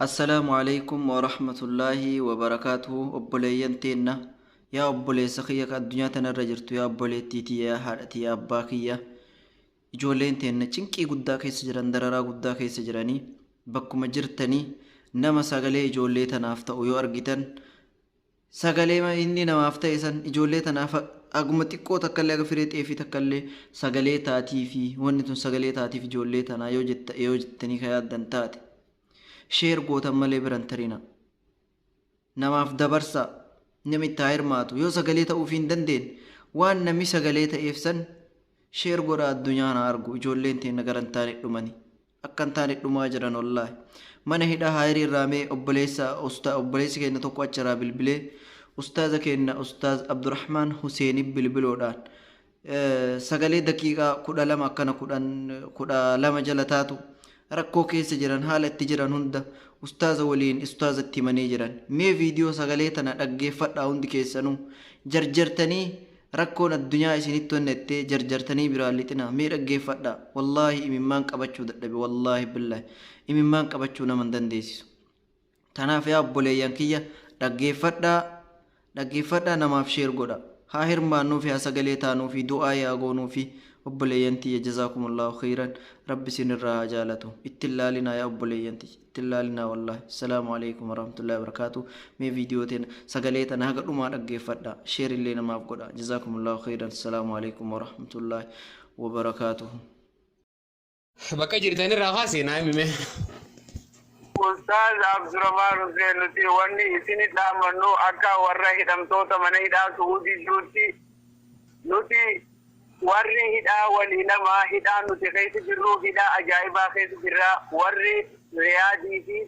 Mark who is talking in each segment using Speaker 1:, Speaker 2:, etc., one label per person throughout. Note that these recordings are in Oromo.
Speaker 1: Assalaamu Aleeykum Warahmatullaahi Wabarakaatuhu Obboleeyyan teenna Yaa obboleessa kiyya ka addunyaa tanarra jirtu yaa obboleettii tiyya yaa haadha tiyya abbaa kiyya ijoolleen teenna cinqii guddaa keessa jiran dararaa guddaa keessa jiranii bakkuma jirtanii nama sagalee ijoollee tanaaf ta'u yoo argitan sagalee inni namaaf ta'e san ijoollee tanaaf haguma xiqqoo takkallee haga firee xeefii takkallee sagalee taatii fi wanni tun sagalee taatiif ijoollee tanaa yoo jetta yoo jettanii ka yaaddan taate sheer gootan malee biran tarina namaaf dabarsaa namni itti haa hirmaatu yoo sagalee ta'uufii hin dandeenye waan namni sagalee ta'eef san sheer godhaa addunyaan haa argu ijoolleen teenna gara hin taane dhumani akka hin taane dhumaa jiran wallaahi mana hidhaa haayirii irraa mee obboleessa usta obboleessi keenya tokko achirraa bilbilee ustaaza keenya ustaaz Abdurrahmaan Huseeni bilbiloodhaan sagalee daqiiqaa 12 akkana 10 12 jala taatu rakkoo keessa jiran haala itti jiran hunda ustaaza waliin ustaaza itti himanii jiran mee viidiyoo sagalee tana dhaggeeffadhaa hundi keessanuu jarjartanii rakkoon addunyaa isinitti onnettee jarjartanii biraan lixinaa mee dhaggeeffadhaa wallaahi imimmaan qabachuu dadhabe wallaahi billaahi imimmaan qabachuu nama hin dandeessisu Tanaaf yaa obboleeyyan kiyya dhaggeeffadhaa dhaggeeffadhaa namaaf share godha haa hirmaannuufi haa sagalee taanuufi du'aa'ii haa goonuufi obboleeyyan tiyya jazaakumullahu kheyran rabbi isinirraa haa jaalatu itti hin laalinaa yaa obboleeyyan tiyya itti hin laalinaa wallaahi assalaamu aleykum warahmatullahi wabarakaatu mee viidiyoo teena sagalee tana haga dhumaa dhaggeeffadhaa share illee namaaf godha jazaakumullahu kheyran assalaamu aleykum warahmatullahi wabarakaatuhu.
Speaker 2: Bakka jirtan irraa kaasee naa himi mee.
Speaker 3: Ustaaz Abdurrahman Hussein nuti wanni isini dhaammannu akka warra hidhamtoota mana hidhaa Su'uudii jirutti nuti warri hidhaa walii lama hidhaa nuti keessa jirru hidhaa ajaa'ibaa keessa jirra warri Riyaadii fi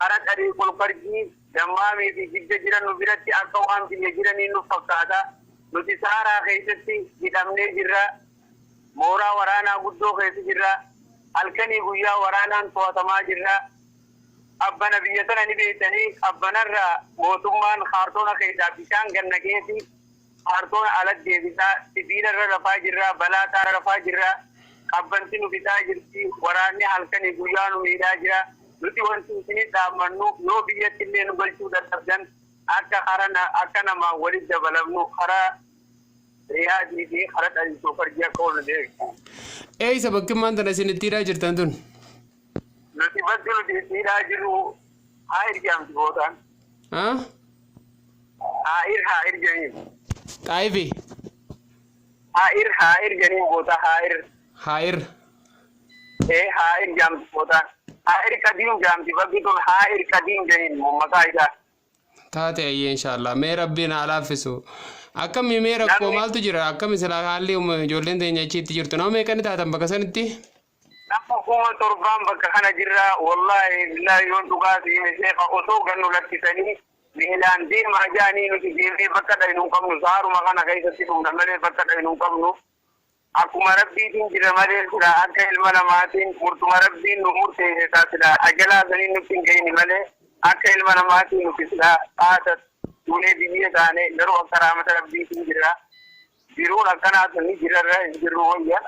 Speaker 3: kara Xariiqul Karjii Dammaamii fi Jidda jiran nu biratti akka waan biyya jiranii nu fakkaata nuti Saaraa keessatti hidhamnee jirra Mooraa waraanaa guddoo keessa jirra. Halkanii guyyaa waraanaan to'atamaa jirra. Qabbana biyya tana ni beektanii qabbanarra mootummaan kaartoona keessaa bishaan gad naqeeti kaartoona ala deebisaa sibiila irra rafaa jirra balaataa irra rafaa jirra. Qabbanti nu fixaa jirti. Waraanni halkanii guyyaa nu miidhaa jira. Nuti wanti isinii dhaammannu yoo biyyatti illee nu galchuu dadhabdan akka kara akka namaan walitti dabalamnu karaa Riyaadii fi kara dhalituu farjii akka ol deebisu.
Speaker 2: Eeysa bakki ammaan tana isin itti hidhaa jirtan tun?
Speaker 3: Nuti bakki nuti itti hidhaa jirru Haa'ir jedhamti bootaan.
Speaker 2: Ha?
Speaker 3: Haa'ir Haa'ir jedhaniin.
Speaker 2: Xaayifi?
Speaker 3: Haa'ir Haa'ir jedhaniin bootaa Haa'ir.
Speaker 2: Haa'ir.
Speaker 3: Ee Haa'ir jedhamti bootaan. Haa'ir qadiim jedhamti bakki tun Haa'ir qadiim jedhaniin maqaa isaa.
Speaker 2: Taate ayyee inshaallah mee rabbiin haa laaffisu. Akkami mee rakkoo
Speaker 3: Namni
Speaker 2: maaltu jira akkami silaa haalli ijoolleen teenya achiitti jirtu nama meeqani taatan bakka sanitti?
Speaker 3: Nama 7,000n bakka kana jirra wallahi billahi yoon dhugaa si hime sheekha osoo gad nu lakkisanii miilaan deemaa ja'anii nuti deemnee bakka dhaynu hin qabnu saaruma kana keessatti dhumna malee bakka dhaynu hin qabnu Akkuma Rabbiitiin jira malee silaa akka ilma namaatiin murtuma Rabbiin nu murteesse ta silaa ajalaa saniin nutti hin gayini malee akka ilma namaatiin nuti silaa qaata duunee biyyee taane garuu akka rahmata Rabbiitiin jirra. Jiruun akkanaa tun ni jirarra hin jirru wayya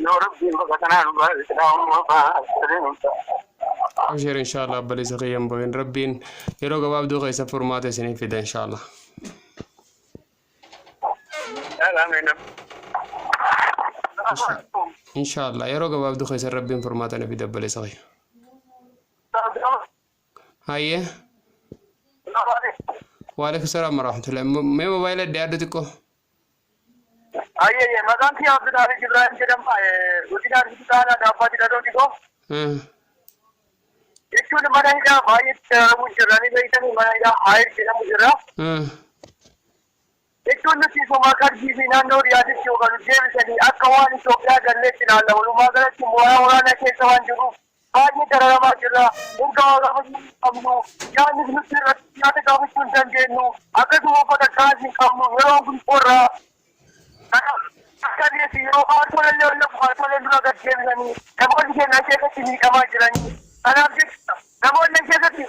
Speaker 3: yoo Rabbiin bakka tanaa nu baase silaa hunduma faana nu ta'a.
Speaker 2: Abshir inshallah obboleessa kiyya hin bo'in rabbiin yeroo gabaabduu keessa furmaata isiniif fida inshallah. Inshallah yeroo gabaabduu keessa rabbiin furmaata na fida obboleessa kiyya. Hayyee. Waalaikum salaam warahmatullahi. Mee moobaayila dhiyaadhu xiqqoo.
Speaker 3: Ayyee maqaan kiyya Abdulhafiz Ibrahim jedhama. Godina Arsii Aanaa Daabbaa Jedhadoo Digoo. Jechuun mana hidhaa baay'eetti dararamuu jirra ni beektanii mana hidhaa Haayir jedhamu jirra. Jechuun nuti somaa qarjii fi naannoo Riyaaditti yookaan nu deebisanii akka waan Itoophiyaa galleetti ilaalla. Walumaa galatti mooraa waraanaa keessa waan jirruuf baay'ee dararamaa jirra. Mirga waa gaafachuu hin qabnu. Nyaannis nutti irratti nyaata gaafachuu hin dandeenyu. Akkasuma uffata gahaas hin qabnu. Yeroon kun qorra. Kanaaf akka deessi yeroo haartoleen illee haartoleen dura gad deebisanii namoonni keenya achi keessatti miidhamaa jiranii. Kanaaf jecha namoonni achi keessatti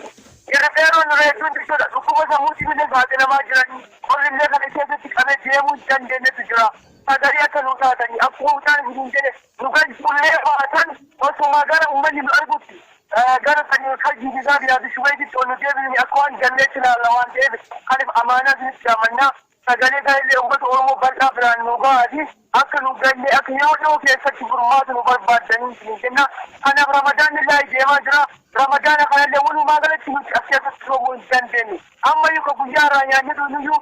Speaker 3: yeroo dheeroon irra hedduun jechuudha dhukkuba sammuutiin illee saaxilamaa jiranii qorri illee kana keessatti qabee deemuu hin dandeenyetu jira. Sagalee akka nuu taatanii akkuma mucaan isiniin jedhe nu galchullee baatan osuma gara uummanni nu argutti Gara sanii fayyiisaa biyyaati shubeetitti ol nu deebisni akka waan galleetti ilaalla waan ta'eef, kanaaf amaanaa isinitti dhaammannaa. Sagalee kana illee uummata Oromoo bal'aa biraan nu gahaati, akka nu gallee akka yeroo dhiyoo keessatti furmaata nu barbaaddanii isin jenna. Kanaaf Ramadaan illee deemaa jira. Ramadaana kanallee walumaa galatti nuti as keessatti soomuu hin dandeenyu. Ammayyuu ka guyyaa irraa nyaannee dhunuyyuu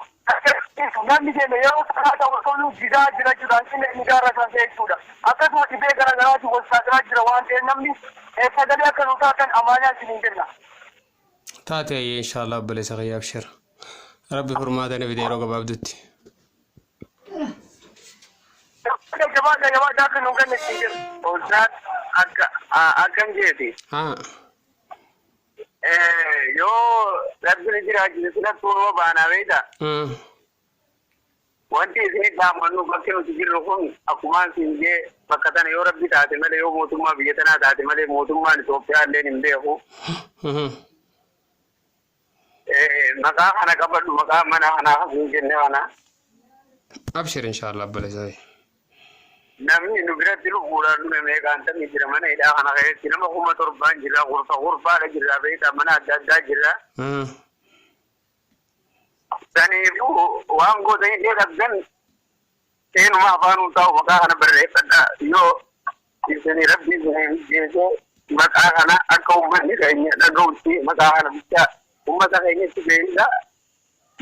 Speaker 3: namni keenya yeroo salaata osoo jigaa jira jechuudha. Hanqina dhiigaa kan ta'e jechuudha. Akkasuma dhibee garaa garaatiin wal saaxilaa jira waan ta'eef, namni sagalee akka nu taatan amaanaa isiniin jenna.
Speaker 2: Taate, ayyee, inshaallah obboleessa kiyya, abshir. Rabbi furmaata ni fide yeroo gabaabdutti.
Speaker 3: Jabaadha, jabaadha, akka nu ganne isin jenna.
Speaker 4: Ustaaz, akka akkam jeeti?
Speaker 2: Haa.
Speaker 4: Yoo rabbi ni jiraachise filattuu numa baanaa beektaa? Wanti isin dhaamannu, bakki nuti jirru kun akkumaan siin jee bakka tana yoo rabbi taate malee, yoo mootummaa biyya tanaa taate malee, mootummaan Itoophiyaa illee hin beeku. Maqaa kana qabadhu, maqaa mana kanaa siin jenne kana.
Speaker 2: Abshir, inshaallah obboleessa kiyya.
Speaker 4: Namni nu biratti lubbuudhaan dhume meeqaan tamii jira mana hidhaa kana keessatti? Nama 7,000 jira. Gurfa gurfaadha jira beektaa, mana adda addaa jira. Saniifuu waan gootanii illee dhabdan, seenuma afaanuu taa'u maqaa kana barreeffadhaa. Yoo isin rabbi isinii mijjeessee, maqaa kana akka uummanni keenya dhaga'utti maqaa kana bichaa uummata keenyatti beeksisa.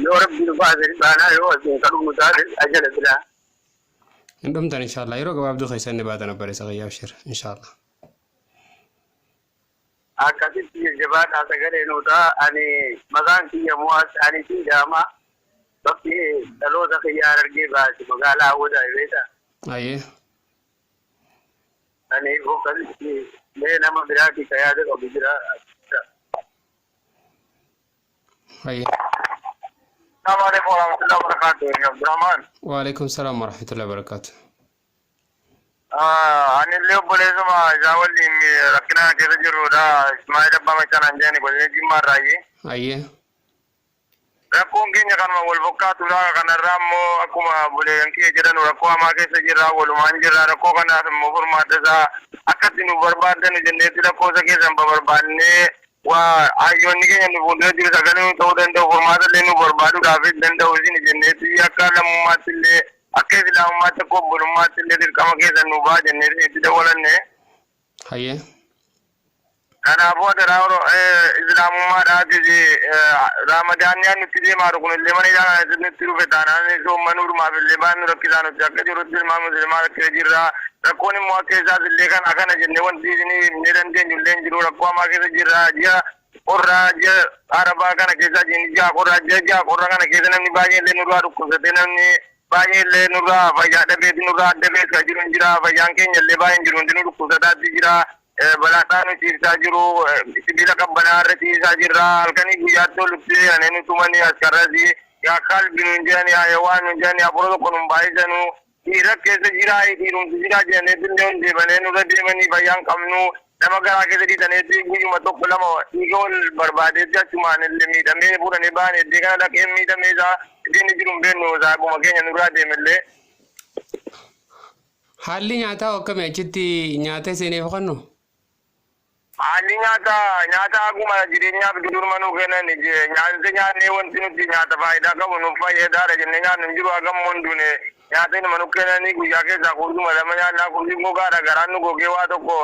Speaker 4: Yoo rabbi nu baase ni baanaa, yoo asiin kan dhumnu taate ajala biraa.
Speaker 2: Hin dhumtan, inshaallah, yeroo gabaabduu keessan ni baatan obboleessa kiyya, abshir inshaallah.
Speaker 4: Akkasitti jajjabaadhaa, sagalee nuu ta'a. Ani maqaan kiyya Mo'as ani jedhama. Bakki dhaloota kiyya Harargee baasi, magaalaa Hawwataa, beektaa?
Speaker 2: Ayyee.
Speaker 4: Ani akkasitti mee nama biraati ka yaada qabu jira.
Speaker 2: Ayyee.
Speaker 3: Assalamu alaikum warahmatullahi wabarakatuh. Abdurrahman.
Speaker 2: Waalaikum salaam warahmatullahi wabarakatuh.
Speaker 3: Ani illee obboleessuma isaa waliin rakkina keessa jirrudha. Ismaa'eel Abbaa Maccanaan jedhani, godina Jimmaa irraayi.
Speaker 2: Ayyee.
Speaker 3: Rakkoon keenya kanuma wal fakkaatudha. Kanarraa immoo akkuma obboleeyyan kiyya jedhan rakkoo hamaa keessa jirra, walumaan jirra. Rakkoo kanaaf immoo furmaata isaa akkatti nu barbaaddanu jenneetti lakkoofsa keessan babarbaannee, waa hayyoonni keenya nu fuuldura jiru sagalee nu ta'uu danda'u, furmaata illee nu barbaaduudhaafis danda'u isin jenneetti, akka lammummaatti illee, akka islaamummaatti, akka obbolummaatti illee dirqama keessan nu ba'a jenneetti itti dawalanne.
Speaker 2: Hayyee.
Speaker 3: Kanaafuu adaraa islaamummaadhaatis, Raamadaanni nutti deemaa jiru kun illee mana isaa kanatti nutti dhufe taanaan soommanuudhumaaf illee baay'ee nu rakkisaa. Nuti akka jirutti ilmaan musliimaa rakkina jirra. Rakkoon immoo akka isaas illee kana kana jennee wanti isinii himnee dandeenyu illee hin jiru. Rakkoo hamaa keessa jirra. Ji'a qorraa, ji'a arabaa kana keessa, ji'a qorraa, ji'a qorraa kana keessa namni baay'een illee nurraa dhukkubsatee, namni baay'ee illee nurraa fayyaa dhabeeti, nurraa adda beekaa jiru hin jira. Fayyaan keenya illee baay'een jiru, hundinuu dhukkubsataatti jira. Balaaxaa nu ciibsaa jiru, sibiila qabbanaa irra ciisaa jirra. Halkanii guyyaatti olutti anee nu tumanii, askarrasi yaa kalbi nun jedhani, hayawaan nun jedhani, afura tokko nun baay'isanu. Dhiira keessa jira, dhiirumti jira jedhanii illee ol deebanee nurra deemanii, fayyaan qabnu, nama garaa keessa dhiitaneetti guyyuma tokko lama dhiiga ol barbaadeetti achumaan illee miidhamee fuudhanii ba'anii iddoo kana dhaqee miidhamee isaa iddoo inni jiru hin beeknu, saayibuma keenya nurraa deemellee.
Speaker 2: Haalli nyaataa akkamii achitti, nyaata isiniif kennu?
Speaker 3: Haalli nyaataa, nyaata akkuma jireenyaaf durma nuu kennan nyaata nyaannee, wanti nuti nyaata faayidaa qabu nuuf fayyadaadha jennee nyaannu hin jiru. Hagam hunduune nyaata inuma nu kennanii, guyyaa keessaa kursuma lama nyaannaa, kursii gogaadha, garaan nu gogee, waa tokko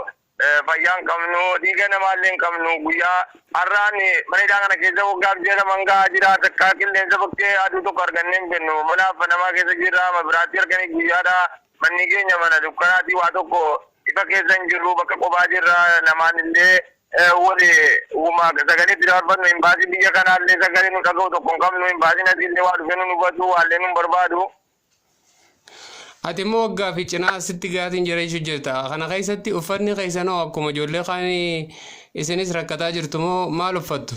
Speaker 3: fayyaa hin qabnu, dhiiga namaallee hin qabnu. Guyyaa har'aan mana hidhaa kana keessa waggaaf ji'a lamaan gahaa jira, takkaa qilleensa bakkee aduu tokko argannee hin bennu. Mana namaa keessa jirra, mabiraatii halkanii guyyaadha. Manni keenya mana dukkanaati, waa tokko ifa keessa hin jirru, bakka qophaa jirra. Namaan illee wali uumaa sagalee itti dabarfannu, hin baasin biyya kanaallee sagalee nu dhaga'u tokko hin qabnu, hin baasin asiillee waa dhufee nu hubatu, waallee nu hin barbaadu.
Speaker 2: Ati immoo waggaa fi cinaa asitti gaatiin jiraachuu jirta. Kana keessatti uffanni keessanoo akkuma ijoollee kaanii isinis rakkataa jirtu moo maal uffattu?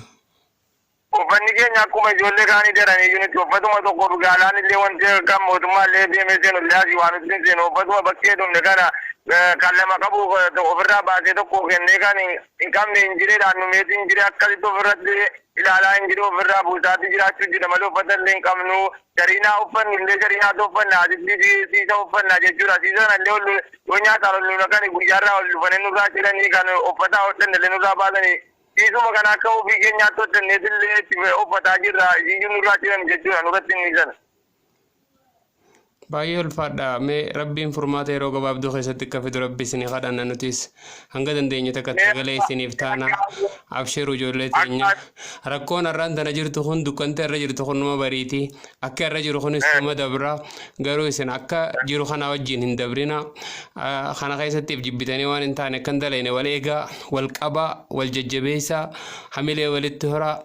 Speaker 3: Uffanni keenya akkuma ijoollee kaanii daranii jirutti uffatuma tokko gaalaan illee wanti kan mootummaa illee deemee seenu illee asii waan nuti seenu uffatuma bakkee dhumne kana kan lama qabu ofirraa baasee tokko kennee kan hin qabne hin jireedhaan numeeti hin jire akkasitti ofirratti ilaalaa hin jiru ofirraa buusaatti jiraachuu jira malee uffata illee hin qabnu. Shariinaa uffannu illee shariinaatu uffanna asitti siisa uffanna jechuudha. Siisa sana illee yoo nyaataan ol nu kan guyyaarraa ol dhufanii nurraa jiranii kan uffata hodhanne illee nurraa baasanii siisuma kana akka ofii keenyaatti hodhanneet illee itti uffataa jirra. Isiyyuu nurraa jiran jechuudha nurratti inni sana.
Speaker 2: Baay'ee ulfaadha. Mee Rabbiin furmaata yeroo gabaabduu keessatti akka fidu Rabbi isinii kadhanna nutis hanga dandeenye takka sagalee isiniif taana. Abshiru ijoollee teenya. Rakkoon har'aan tana jirtu kun dukkanta irra jirtu kun numa bariiti. Akka irra jiru kunis numa dabra. Garuu isin akka jiru kana wajjin hin dabrina. Kana keessatti if jibbitanii waan hin taane akka hin dalayne wal eegaa, wal qabaa, wal jajjabeessaa, hamilee walitti horaa.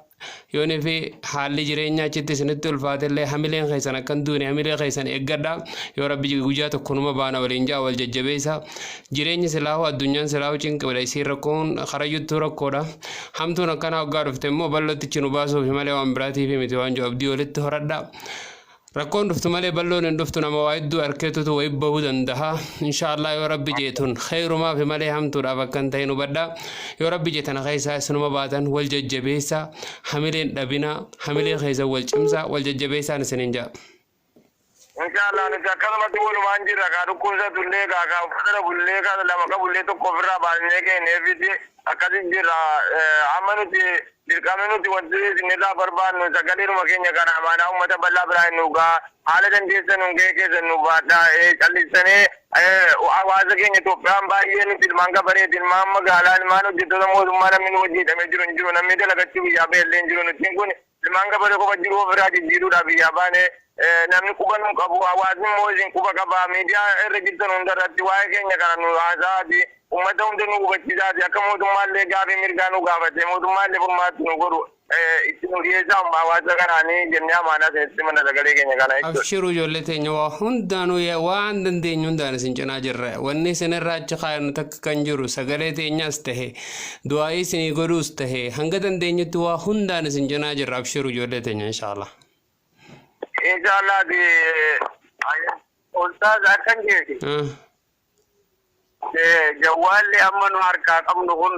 Speaker 2: Yoonii fi haalli jireenyaa achitti isinitti ulfaatellee hamileen keessan akka hin duune hamilee keessan eeggadha. Yoo Rabbi guyyaa tokko numa baana waliin ja'a wal jajjabeessa. Jireenyi silaahuu addunyaan silaahuu cinqiidha. Isiin rakkoon karayyuttuu rakkoodha. Hamtuun akkanaa hoggaa dhufte immoo bal'ootti nu baasuufi malee waan biraatiif miti waan jiru abdii walitti horadha. Rakkoon dhuftu malee bal'oon hin dhuftu nama waa hedduu arkeetutu wayi bahuu danda'a. Inshaallah yoo Rabbi jeetun kheyrumaaf malee hamtuudhaaf akka hin ta'in hubadha. Yoo Rabbi jeetan keessaa isinuma baatan wal jajjabeessa hamileen dhabina hamilee keessa wal cimsa wal jajjabeessaan isinin ja'a.
Speaker 3: Inshaallah nuti akkasumatti walumaan jirra kaa dhukkubsatu illee kaa kaa uffata dhabullee kaa lama qabullee tokko ofirraa baasnee kenneefiti akkasi jirra. Amma nuti dirqamni nuti wanti isinirraa barbaannu sagaleedhuma keenya kana amaanaa uummata bal'aa biraa hin dhugaa haala dandeessan nun gahee keessan nu baadhaa callisanii hawaasa keenya Itoophiyaan baay'ee nuti ilmaan gabareeti ilmaan magaalaa ilmaan hojjettoota mootummaa namni nu wajjin hidhamee jiru hin jiru namni dalagachuu biyyaa bahee hin jiru nutiin kun ilmaan gabaree qofa jiru ofirraa jijjiiruudhaaf biyyaa baane namni quba nu qabu hawaasni immoo isin quba qaba miidiyaa irra jirtan hunda irratti waa'ee keenya kana nu haasaati uummata hunda nu hubachiisaati akka mootummaallee gaafii mirgaa nu gaafate mootummaallee furmaatti nu godhu itti nu dhiyeessaa hawaasa kanaanii jennee amaanaa isinitti mana sagalee keenya kana jechuudha.
Speaker 2: Abshiru ijoollee teenya waa hundaanuu waan dandeenyu hundaan isin cinaa jirra. Wanni isinirraa achi kaayanu takka kan jiru sagalee teenyaas tahe du'aa'ii isinii godhuus tahe hanga dandeenyutti waa hundaan isin cinaa jirra. Abshiru ijoollee teenya inshaallah.
Speaker 3: Inshaallah Ustaaz akkan jeeti. Jawwaalli amma nu harkaa qabnu kun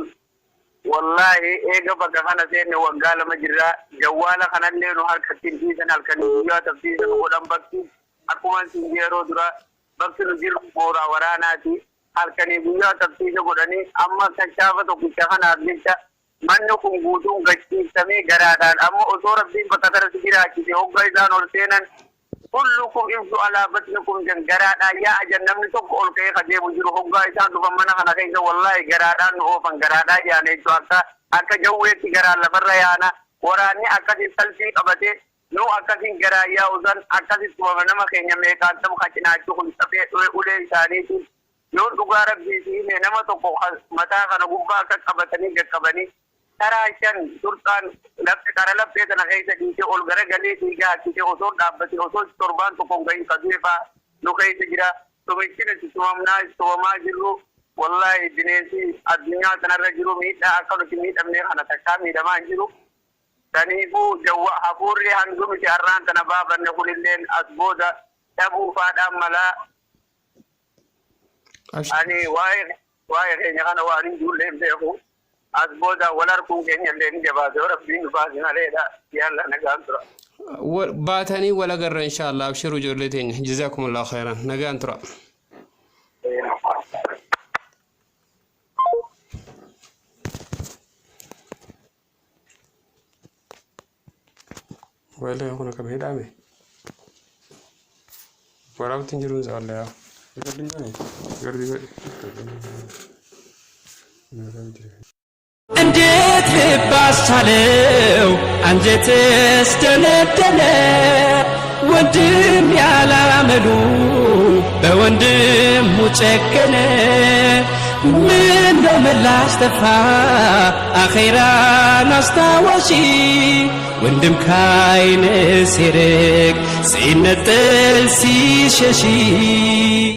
Speaker 3: wallaahi eega bakka kana seenne waggaa 2 jirra. Jawwaala kanallee nu harkatti hin dhiisan halkanii guyyaa tafsiisa nu godhan bakki akkuma isin yeroo dura bakki nu jirru mooraa waraanaati. Halkanii guyyaa tafsiisa godhanii amma kashaafa tokkicha kanaaf jecha manni kun guutuun gachiiftamee garaadhaan amma osoo Rabbiin bakka kanatti jiraachise hogga isaan ol seenan kullukum imsu alaa batnikum jan garaadhaan yaa'a jan namni tokko ol ka'ee ka deemu jiru hoggaa isaan dhufan mana kana keessa wallaahi garaadhaan nu oofan garaadhaan yaana jechuun akka akka jawweetti garaan lafarra yaana waraanni akkasiin salfii qabatee nu akkasiin garaan yaa'u san akkasitti nama keenya meeqaan ka cinaachi kun cabee ulee isaaniitiin yoo dhugaa Rabbii si hime nama tokko mataa kana gubbaa akka qabatanii qaqqabanii karaa shan surxaan lafti qara laphee kana keessa dhiisee ol garagalee dhiigaa harkisee osoo dhaabbatee osoo torbaan tokko hin gahin ka du'e fa'aa nu keessa jira. Tumichi nuti tumamnaa tumamaa jirru wallaahi bineensi addunyaa kanarra jiru miidhaa akka nuti miidhamne kana takkaa miidhamaa hin jiru. Kaniifuu jawwa hafuurri hangi nuti har'aan kana baafanne kunilleen as booda dhabuu faadhaan malaa. Ani waa'ee keenya kana waan hin duullee hin beeku. As booda wal arguun keenya illee ni jabaate yoo Rabbiin nu baase maleedha. Yalla nagaan tura.
Speaker 2: Baatanii wal agarra inshaallah abshiru ijoollee teenya jazaakumullahu khairan nagaan tura. Walee kun akkam hidhaame? Waraabatti hin jiruun isaa yaa. Gardi godhi.
Speaker 5: እንዴት ልባስቻለው አንጀትስ ደነደነ ወንድም ያላመሉ በወንድሙ ጨከነ ምነው ምላሽ ጠፋ አኼራን አስታዋሺ ወንድም ካይን ሲርቅ ሲነጠል ሲሸሺ።